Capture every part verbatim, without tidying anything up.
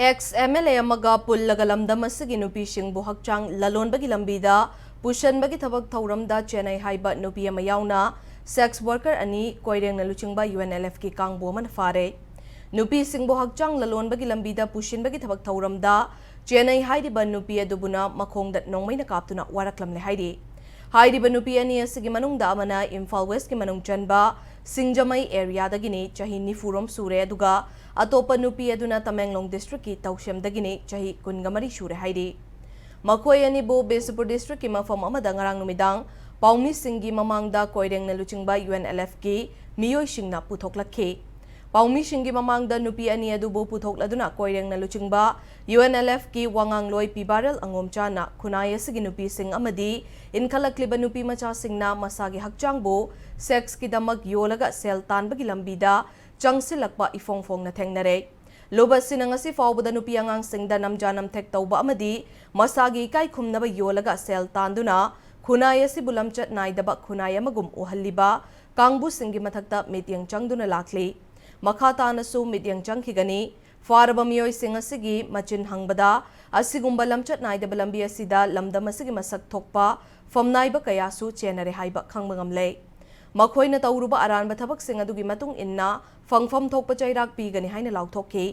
Ex M L A ꯑꯃꯒ ꯄꯨꯜꯂꯒ ꯂꯝꯗꯝ ꯑꯁꯤꯒꯤ ꯅꯨꯄꯤꯁꯤꯡꯕꯨ ꯍꯛꯆꯥꯡ ꯂꯂꯣꯟꯕꯒꯤ ꯂꯝꯕꯤꯗ ꯄꯨꯁꯟꯕꯒꯤ ꯊꯕꯛ ꯊꯧꯔꯝꯗ ꯆꯦꯟꯅꯩ ꯍꯥꯏꯕ ꯅꯨꯄꯤ ꯑꯃ ꯌꯥꯎꯅ sex worker ꯑꯅꯤ ꯀꯣꯏꯔꯦꯡꯅ ꯂꯨꯆꯤꯡꯕ U N L F ꯀꯤ ꯀꯥꯡꯕꯨ ꯑꯃꯅ ꯐꯥꯔꯦ꯫ ꯅꯨꯄꯤꯁꯤꯡꯕꯨ ꯍꯛꯆꯥꯡ ꯂꯂꯣꯟꯕꯒꯤ ꯂꯝꯕꯤꯗ ꯄꯨꯁꯤꯟꯕꯒꯤ ꯊꯕꯛ ꯊꯧꯔꯝꯗ ꯆꯦꯟꯅꯩ ꯍꯥꯏꯔꯤꯕ ꯅꯨꯄꯤ ꯑꯗꯨꯕꯨꯅ ꯃꯈꯣꯡꯗ ꯅꯣꯡꯃꯩꯅ ꯀꯥꯞꯇꯨꯅ ꯋꯥꯔꯛꯂꯝꯂꯦ ꯍꯥꯏꯔꯤ꯫ ꯍꯥꯏꯔꯤꯕ ꯅꯨꯄꯤ ꯑꯅꯤ ꯑꯁꯤꯒꯤ ꯃꯅꯨꯡꯗ ꯑꯃꯅ ꯏꯝꯐꯥꯜ ꯋꯦꯁꯀꯤ ꯃꯅꯨꯡ ꯆꯟꯕ ꯁꯤꯡꯖꯃꯩ ꯑꯦꯔꯤꯌꯥꯗꯒꯤꯅꯤ, ꯆꯍꯤ ꯅꯤꯐꯨꯔꯣꯝ ꯁꯨꯔꯦ, ꯑꯗꯨꯒ ꯑꯇꯣꯞꯄ ꯅꯨꯄꯤ ꯑꯗꯨꯅ ꯇꯃꯦꯡꯂꯣꯡ ꯗꯤꯁꯇ꯭ꯔꯤꯛꯀꯤ ꯇꯧꯁꯦꯝꯗꯒꯤꯅꯤ, ꯆꯍꯤ ꯀꯨꯟꯒ ꯃꯔꯤ ꯁꯨꯔꯦ ꯍꯥꯏꯔꯤ꯫ ꯃꯈꯣꯏ ꯑꯅꯤꯕꯨ ꯕꯤꯁꯅꯨꯄꯨꯔ ꯗꯤꯁꯇ꯭ꯔꯤꯛꯀꯤ ꯃꯐꯝ ꯑꯃꯗ ꯉꯔꯥꯡ ꯅꯨꯃꯤꯗꯥꯡ ꯄꯥꯎꯃꯤꯁꯤꯡꯒꯤ ꯃꯃꯥꯡꯗ ꯀꯣꯏꯔꯦꯡꯅ ꯂꯨꯆꯤꯡꯕ U N L F ꯀꯤ ꯃꯤꯑꯣꯏꯁꯤꯡꯅ ꯄꯨꯊꯣꯛꯂꯛꯈꯤ꯫ ꯄꯥꯎꯃꯤꯁꯤꯡꯒꯤ ꯃꯃꯥꯡꯗ ꯅꯨꯄꯤ ꯑꯅꯤ ꯑꯗꯨꯕꯨ ꯄꯨꯊꯣꯛꯂꯗꯨꯅ ꯀꯣꯏꯔꯦꯡꯅ ꯂꯨꯆꯤꯡꯕ U N L F ꯀꯤ ꯋꯥꯉꯥꯡꯂꯣꯏ ꯄꯤꯕꯥꯔꯦꯜ ꯑꯉꯣꯝꯆꯥꯅ ꯈꯨꯟꯅꯥꯏ ꯑꯁꯤꯒꯤ ꯅꯨꯄꯤꯁꯤꯡ ꯑꯃꯗꯤ ꯏꯟꯈꯠꯂꯛꯂꯤꯕ ꯅꯨꯄꯤ ꯃꯆꯥꯁꯤꯡꯅ ꯃꯁꯥꯒꯤ ꯍꯛꯆꯥꯡꯕꯨ sex ꯀꯤꯗꯃꯛ ꯌꯣꯜꯂꯒ ꯁꯦꯜ ꯇꯥꯟꯕꯒꯤ ꯂꯝꯕꯤꯗ ꯆꯪꯁꯤꯜꯂꯛꯄ ꯏꯐꯣꯡ ꯐꯣꯡꯅ ꯊꯦꯡꯅꯔꯦ꯫ ꯂꯨꯞ ꯑꯁꯤꯅ ꯉꯁꯤ ꯐꯥꯎꯕꯗ ꯅꯨꯄꯤ ꯑꯉꯥꯡꯁꯤꯡꯗ ꯅꯝꯖꯥ ꯅꯝꯊꯦꯛ ꯇꯧꯕ ꯑꯃꯗꯤ ꯃꯁꯥꯒꯤ ꯏꯀꯥꯏ ꯈꯨꯝꯅꯕ ꯌꯣꯜꯂꯒ ꯁꯦꯜ ꯇꯥꯟꯗꯨꯅ ꯈꯨꯟꯅꯥꯏ ꯑꯁꯤꯕꯨ ꯂꯝꯆꯠ ꯅꯥꯏꯗꯕ ꯈꯨꯟꯅꯥꯏ ꯑꯃꯒꯨꯝ ꯎꯍꯜꯂꯤꯕ ꯀꯥꯡꯕꯨꯁꯤꯡꯒꯤ ꯃꯊꯛꯇ ꯃꯤꯠꯌꯦꯡ ꯆꯪꯗꯨꯅ ꯂꯥꯛꯂꯤ꯫ ꯃꯈꯥ ꯇꯥꯅꯁꯨ ꯃꯤꯠꯌꯦꯡ ꯆꯪꯈꯤꯒꯅꯤ꯫ ꯐꯥꯔꯕ ꯃꯤꯑꯣꯏꯁꯤꯡ ꯑꯁꯤꯒꯤ ꯃꯆꯤꯟ ꯍꯪꯕꯗ ꯑꯁꯤꯒꯨꯝꯕ ꯂꯝꯆꯠ ꯅꯥꯏꯗꯕ ꯂꯝꯕꯤ ꯑꯁꯤꯗ ꯂꯝꯗꯝ ꯑꯁꯤꯒꯤ ꯃꯁꯛ ꯊꯣꯛꯄ ꯐꯝꯅꯥꯏꯕ ꯀꯌꯥꯁꯨ ꯆꯦꯟꯅꯔꯦ ꯍꯥꯏꯕ ꯈꯪꯕ ꯉꯝꯂꯦ꯫ ꯃꯈꯣꯏꯅ ꯇꯧꯔꯨꯕ ꯑꯔꯥꯟꯕ ꯊꯕꯛꯁꯤꯡ ꯑꯗꯨꯒꯤ ꯃꯇꯨꯡ ꯏꯟꯅ ꯐꯪꯐꯝ ꯊꯣꯛꯄ ꯆꯩꯔꯥꯛ ꯄꯤꯒꯅꯤ ꯍꯥꯏꯅ ꯂꯥꯎꯊꯣꯛꯈꯤ꯫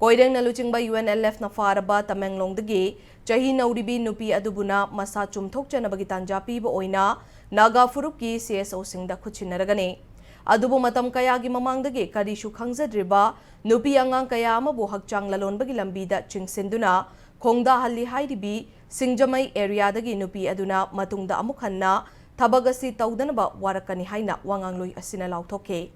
ꯀꯣꯏꯔꯦꯡꯅ ꯂꯨꯆꯤꯡꯕ U N L F ꯅ ꯐꯥꯔꯕ ꯇꯃꯦꯡꯂꯣꯡꯗꯒꯤ ꯆꯍꯤ ꯅꯧꯔꯤꯕꯤ ꯅꯨꯄꯤ ꯑꯗꯨꯕꯨꯅ ꯃꯁꯥ ꯆꯨꯝꯊꯣꯛꯆꯅꯕꯒꯤ ꯇꯥꯟꯖꯥ ꯄꯤꯕ ꯑꯣꯏꯅ ꯅꯥꯒꯥ ꯐꯨꯔꯨꯞꯀꯤ C S O ꯁꯤꯡꯗ ꯈꯨꯠꯁꯤꯟꯅꯔꯒꯅꯤ꯫ ꯑꯗꯨꯕꯨ ꯃꯇꯝ ꯀꯌꯥꯒꯤ ꯃꯃꯥꯡꯗꯒꯤ ꯀꯔꯤꯁꯨ ꯈꯪꯖꯗ꯭ꯔꯤꯕ ꯅꯨꯄꯤ ꯑꯉꯥꯡ ꯀꯌꯥ ꯑꯃꯕꯨ ꯍꯛꯆꯥꯡ ꯂꯂꯣꯟꯕꯒꯤ ꯂꯝꯕꯤꯗ ꯆꯤꯡꯁꯤꯟꯗꯨꯅ ꯈꯣꯡꯗꯥꯍꯜꯂꯤ ꯍꯥꯏꯔꯤꯕꯤ ꯁꯤꯡꯖꯃꯩ ꯑꯦꯔꯤꯌꯥꯗꯒꯤ ꯅꯨꯄꯤ ꯑꯗꯨꯅ ꯃꯇꯨꯡꯗ ꯑꯃꯨꯛ ꯍꯟꯅ ꯊꯕꯛ ꯑꯁꯤ ꯇꯧꯗꯅꯕ ꯋꯥꯔꯛꯀꯅꯤ ꯍꯥꯏꯅ ꯋꯥꯉꯥꯡꯂꯣꯏ ꯑꯁꯤꯅ ꯂꯥꯎꯊꯣꯛꯈꯤ꯫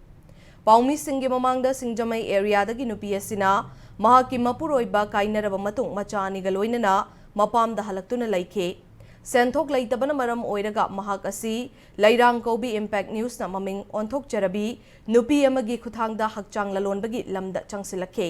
ꯄꯥꯎꯃꯤꯁꯤꯡꯒꯤ ꯃꯃꯥꯡꯗ ꯁꯤꯡꯖꯃꯩ ꯑꯦꯔꯤꯌꯥꯗꯒꯤ ꯅꯨꯄꯤ ꯑꯁꯤꯅ ꯃꯍꯥꯛꯀꯤ ꯃꯄꯨꯔꯣꯏꯕ ꯀꯥꯏꯅꯔꯕ ꯃꯇꯨꯡ ꯃꯆꯥ ꯑꯅꯤꯒ ꯂꯣꯏꯅꯅ ꯃꯄꯥꯝꯗ ꯍꯜꯂꯛꯇꯨꯅ ꯂꯩꯈꯤ꯫ ꯁꯦꯟꯊꯣꯛ ꯂꯩꯇꯕꯅ ꯃꯔꯝ ꯑꯣꯏꯔꯒ ꯃꯍꯥꯛ ꯑꯁꯤ ꯂꯩꯔꯥꯡ ꯀꯧꯕꯤ Impact News ꯅ ꯃꯃꯤꯡ ꯑꯣꯟꯊꯣꯛꯆꯔꯕꯤ ꯅꯨꯄꯤ ꯑꯃꯒꯤ ꯈꯨꯠꯊꯥꯡꯗ ꯍꯛꯆꯥꯡ ꯂꯂꯣꯟꯕꯒꯤ ꯂꯝꯗ ꯆꯪꯁꯤꯜꯂꯛꯈꯤ꯫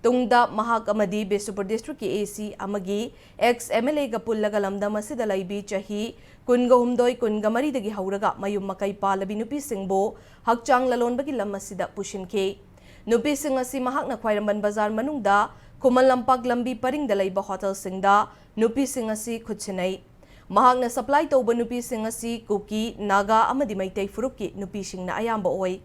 ꯇꯨꯡꯗ ꯃꯍꯥꯛ ꯑꯃꯗꯤ ꯕꯤꯁꯅꯨꯄꯨꯔ ꯗꯤꯁꯇ꯭ꯔꯤꯛꯀꯤ A C ꯑꯃꯒꯤ ex M L A ꯒ ꯄꯨꯜꯂꯒ ꯂꯝꯗꯝ ꯑꯁꯤꯗ ꯂꯩꯕꯤ ꯆꯍꯤ ꯀꯨꯟꯒ ꯍꯨꯝꯗꯣꯏ, ꯀꯨꯟꯒ ꯃꯔꯤꯗꯒꯤ ꯍꯧꯔꯒ ꯃꯌꯨꯝ ꯃꯀꯩ ꯄꯥꯜꯂꯕꯤ ꯅꯨꯄꯤꯁꯤꯡꯕꯨ ꯍꯛꯆꯥꯡ ꯂꯂꯣꯟꯕꯒꯤ ꯂꯝ ꯑꯁꯤꯗ ꯄꯨꯁꯤꯟꯈꯤ꯫ ꯅꯨꯄꯤꯁꯤꯡ ꯑꯁꯤ ꯃꯍꯥꯛꯅ ꯈ꯭ꯋꯥꯏꯔꯝꯕꯟ ꯕꯖꯥꯔ ꯃꯅꯨꯡꯗ ꯈꯨꯃꯟ ꯂꯝꯄꯥꯛ ꯂꯝꯕꯤ ꯄꯔꯤꯡꯗ ꯂꯩꯕ ꯍꯣꯇꯦꯜꯁꯤꯡꯗ ꯅꯨꯄꯤꯁꯤꯡ ꯑꯁꯤ ꯈꯨꯠ ꯁꯤꯟꯅꯩ꯫ ꯃꯍꯥꯛꯅ supply ꯇꯧꯕ ꯅꯨꯄꯤꯁꯤꯡ ꯑꯁꯤ ꯀꯨꯀꯤ, ꯅꯥꯒꯥ ꯑꯃꯗꯤ ꯃꯩꯇꯩ ꯐꯨꯔꯨꯞꯀꯤ ꯅꯨꯄꯤꯁꯤꯡꯅ ꯑꯌꯥꯝꯕ ꯑꯣꯏ꯫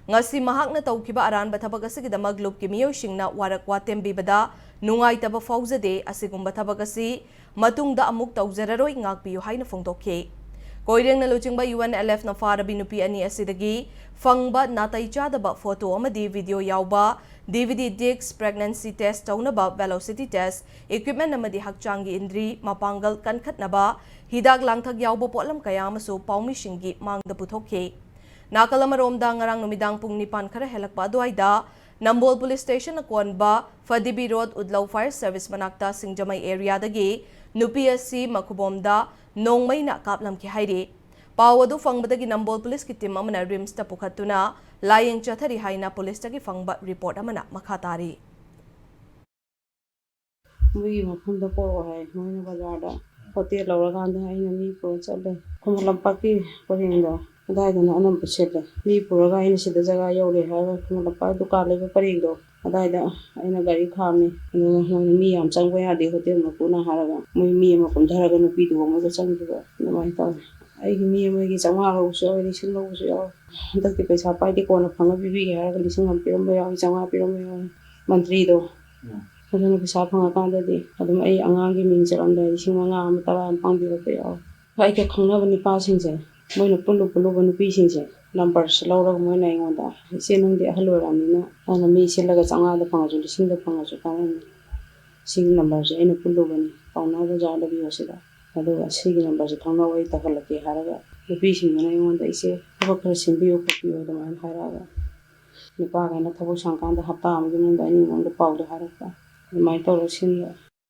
ꯉꯁꯤ ꯃꯍꯥꯛꯅ ꯇꯧꯈꯤꯕ ꯑꯔꯥꯟꯕ ꯊꯕꯛ ꯑꯁꯤꯒꯤꯗꯃꯛ ꯂꯨꯞꯀꯤ ꯃꯤꯑꯣꯏꯁꯤꯡꯅ ꯋꯥꯔꯛ ꯋꯥꯇꯦꯝ ꯄꯤꯕꯗ ꯅꯨꯡꯉꯥꯏꯇꯕ ꯐꯥꯎꯖꯗꯦ꯫ ꯑꯁꯤꯒꯨꯝꯕ ꯊꯕꯛ ꯑꯁꯤ ꯃꯇꯨꯡꯗ ꯑꯃꯨꯛ ꯇꯧꯖꯔꯔꯣꯏ, ꯉꯥꯛꯄꯤꯌꯨ ꯍꯥꯏꯅ ꯐꯣꯡꯗꯣꯛꯈꯤ꯫ ꯀꯣꯏꯔꯦꯡꯅ ꯂꯨꯆꯤꯡꯕ UNLF ꯅ ꯐꯥꯔꯕꯤ ꯅꯨꯄꯤ ꯑꯅꯤ ꯑꯁꯤꯗꯒꯤ ꯐꯪꯕ ꯅꯥꯇꯩ ꯆꯥꯗꯕ photo ꯑꯃꯗꯤ video ꯌꯥꯎꯕ DVD disc, pregnancy test ꯇꯧꯅꯕ velocity test equipment ꯑꯃꯗꯤ ꯍꯛꯆꯥꯡꯒꯤ ꯏꯟꯗ꯭ꯔꯤ ꯃꯄꯥꯡꯒꯜ ꯀꯟꯈꯠꯅꯕ ꯍꯤꯗꯥꯛ ꯂꯥꯡꯊꯛ ꯌꯥꯎꯕ ꯄꯣꯠꯂꯝ ꯀꯌꯥ ꯑꯃꯁꯨ ꯄꯥꯎꯃꯤꯁꯤꯡꯒꯤ ꯃꯥꯡꯗ ꯄꯨꯊꯣꯛꯈꯤ꯫ ꯅꯥꯀꯜ ꯑꯃꯔꯣꯝꯗ, ꯉꯔꯥꯡ ꯅꯨꯃꯤꯗꯥꯡ ꯄꯨꯡ ꯅꯤꯄꯥꯟ ꯈꯔ ꯍꯦꯜꯂꯛꯄ ꯑꯗꯨꯋꯥꯏꯗ ꯅꯝꯕꯣꯜ police station ꯅ ꯀꯣꯟꯕ ꯐꯗꯤꯕꯤ road, ꯎꯗꯂꯧ fire service ꯃꯅꯥꯛꯇ ꯁꯤꯡꯖꯃꯩ area ꯗꯒꯤ ꯅꯨꯄꯤ ꯑꯁꯤ ꯃꯈꯨꯕꯣꯝꯗ ꯅꯣꯡꯃꯩꯅ ꯀꯥꯞꯂꯝꯈꯤ ꯍꯥꯏꯔꯤ꯫ ꯄꯥꯎ ꯑꯗꯨ ꯐꯪꯕꯗꯒꯤ ꯅꯝꯕꯣꯜ police ꯀꯤ team ꯑꯃꯅ RIMS ꯇ ꯄꯨꯈꯠꯇꯨꯅ ꯂꯥꯌꯦꯡ ꯆꯠꯊꯔꯤ ꯍꯥꯏꯅ police ꯇꯒꯤ ꯐꯪꯕ report ꯑꯃꯅ ꯃꯈꯥ ꯇꯥꯔꯤ꯫ ꯃꯣꯏꯒꯤ ꯃꯐꯝꯗ ꯄꯣꯔꯛꯑꯣ ꯍꯥꯏ꯫ ꯃꯣꯏꯅ ꯕꯖꯥꯔꯗ ꯍꯣꯇꯦꯜ ꯂꯧꯔꯀꯥꯟꯗ ꯑꯩꯅ ꯃꯤ ꯄꯨꯔ ꯆꯠꯂꯦ꯫ ꯈꯨꯃꯟ ꯂꯝꯄꯥꯛꯀꯤ ꯄꯔꯦꯡꯗꯣ ꯑꯗꯥꯏꯗꯅ ꯑꯅꯝꯕ ꯁꯤꯠꯂꯦ꯫ ꯃꯤ ꯄꯨꯔꯒ ꯑꯩꯅ ꯁꯤꯗ ꯖꯒꯥ ꯌꯧꯔꯦ ꯍꯥꯏꯔꯒ ꯈꯨꯃꯟ ꯂꯝꯄꯥꯛ ꯗꯨꯀꯥꯟ ꯂꯩꯕ ꯄꯔꯦꯡꯗꯣ ꯑꯗꯥꯏꯗ ꯑꯩꯅ ꯒꯥꯔꯤ ꯈꯥꯝꯃꯤ꯫ ꯑꯗꯨꯒ ꯃꯣꯏꯅ ꯃꯤ ꯌꯥꯝ ꯆꯪꯕ ꯌꯥꯗꯦ ꯍꯣꯇꯦꯜ ꯃꯄꯨꯅ ꯍꯥꯏꯔꯒ ꯃꯣꯏ ꯃꯤ ꯑꯃ ꯀꯨꯝꯊꯔꯒ ꯅꯨꯄꯤꯗꯨꯒ ꯃꯣꯏꯒ ꯆꯪꯈꯤꯕ ꯑꯗꯨꯃꯥꯏꯅ ꯇꯧꯋꯦ꯫ ꯑꯩꯒꯤ ꯃꯤ ꯑꯃꯒꯤ ꯆꯥꯝꯃꯉꯥ ꯂꯧꯕꯁꯨ ꯌꯥꯎꯋꯦ, ꯂꯤꯁꯤꯡ ꯂꯧꯕꯁꯨ ꯌꯥꯎꯋꯦ꯫ ꯍꯟꯗꯛꯇꯤ ꯄꯩꯁꯥ ꯄꯥꯏꯗꯦ, ꯀꯣꯟꯅ ꯐꯪꯉ ꯄꯤꯕꯤꯒꯦ ꯍꯥꯏꯔꯒ ꯂꯤꯁꯤꯡ ꯑꯃ ꯄꯤꯔꯝꯕ ꯌꯥꯎꯋꯦ, ꯆꯥꯝꯃꯉꯥ ꯄꯤꯔꯝꯕ ꯌꯥꯎꯋꯦ꯫ ꯃꯟꯇ꯭ꯔꯤꯗꯣ ꯑꯗꯨꯅ ꯄꯩꯁꯥ ꯐꯪꯉꯀꯥꯟꯗꯗꯤ ꯑꯗꯨꯝ ꯑꯩ ꯑꯉꯥꯡꯒꯤ ꯃꯤꯡ ꯆꯠꯂꯝꯗꯥꯏ ꯂꯤꯁꯤꯡ ꯃꯉꯥ ꯑꯃ, ꯇꯔꯥ ꯑꯃ ꯄꯥꯡꯕꯤꯔꯛꯄ ꯌꯥꯎꯋꯦ꯫ ꯑꯩꯒ ꯈꯪꯅꯕ ꯅꯨꯄꯥꯁꯤꯡꯁꯦ, ꯃꯣꯏꯅ ꯄꯨꯜꯂꯨ ꯄꯨꯜꯂꯨꯕ ꯅꯨꯄꯤꯁꯤꯡꯁꯦ number ꯁꯦ ꯂꯧꯔꯒ ꯃꯣꯏꯅ ꯑꯩꯉꯣꯟꯗ, "ꯏꯆꯦ, ꯅꯪꯗꯤ ꯑꯍꯜ ꯑꯣꯏꯔꯛꯑꯕꯅꯤꯅ ꯅꯪꯅ ꯃꯤ ꯁꯤꯜꯂꯒ ꯆꯥꯝꯃꯉꯥꯗ ꯐꯪꯉꯁꯨ ꯂꯤꯁꯤꯡꯗ ꯐꯪꯉꯁꯨ ꯀꯥꯟꯅꯅꯤ꯫ ꯁꯤꯒꯤ number ꯁꯦ ꯑꯩꯅ ꯄꯨꯜꯂꯨꯕꯅꯤ ꯄꯥꯎꯅꯥ ꯕꯖꯥꯔꯗ ꯕꯤ ꯑꯣ ꯁꯤꯗ꯫ ꯑꯗꯨꯒ ꯁꯤꯒꯤ number ꯁꯦ ꯊꯧꯅꯥ ꯋꯥꯔꯤ ꯇꯧꯍꯜꯂꯛꯀꯦ" ꯍꯥꯏꯔꯒ ꯅꯨꯄꯤꯁꯤꯡꯗꯨꯅ ꯑꯩꯉꯣꯟꯗ, "ꯏꯆꯦ, ꯊꯕꯛ ꯈꯔ ꯁꯤꯟꯕꯤꯌꯨ ꯈꯣꯠꯄꯤꯌꯨ" ꯑꯗꯨꯃꯥꯏꯅ ꯍꯥꯏꯔꯛꯑꯒ ꯅꯨꯄꯥꯈꯩꯅ ꯊꯕꯛ ꯁꯪꯀꯥꯟꯗ ꯍꯞꯇꯥ ꯑꯃꯒꯤ ꯃꯅꯨꯡꯗ ꯑꯅꯤ ꯃꯅꯨꯡꯗ ꯄꯥꯎꯗꯣ ꯍꯥꯏꯔꯛꯄ꯫ ꯑꯗꯨꯃꯥꯏꯅ ꯇꯧꯔꯒ ꯁꯤꯟꯕ꯫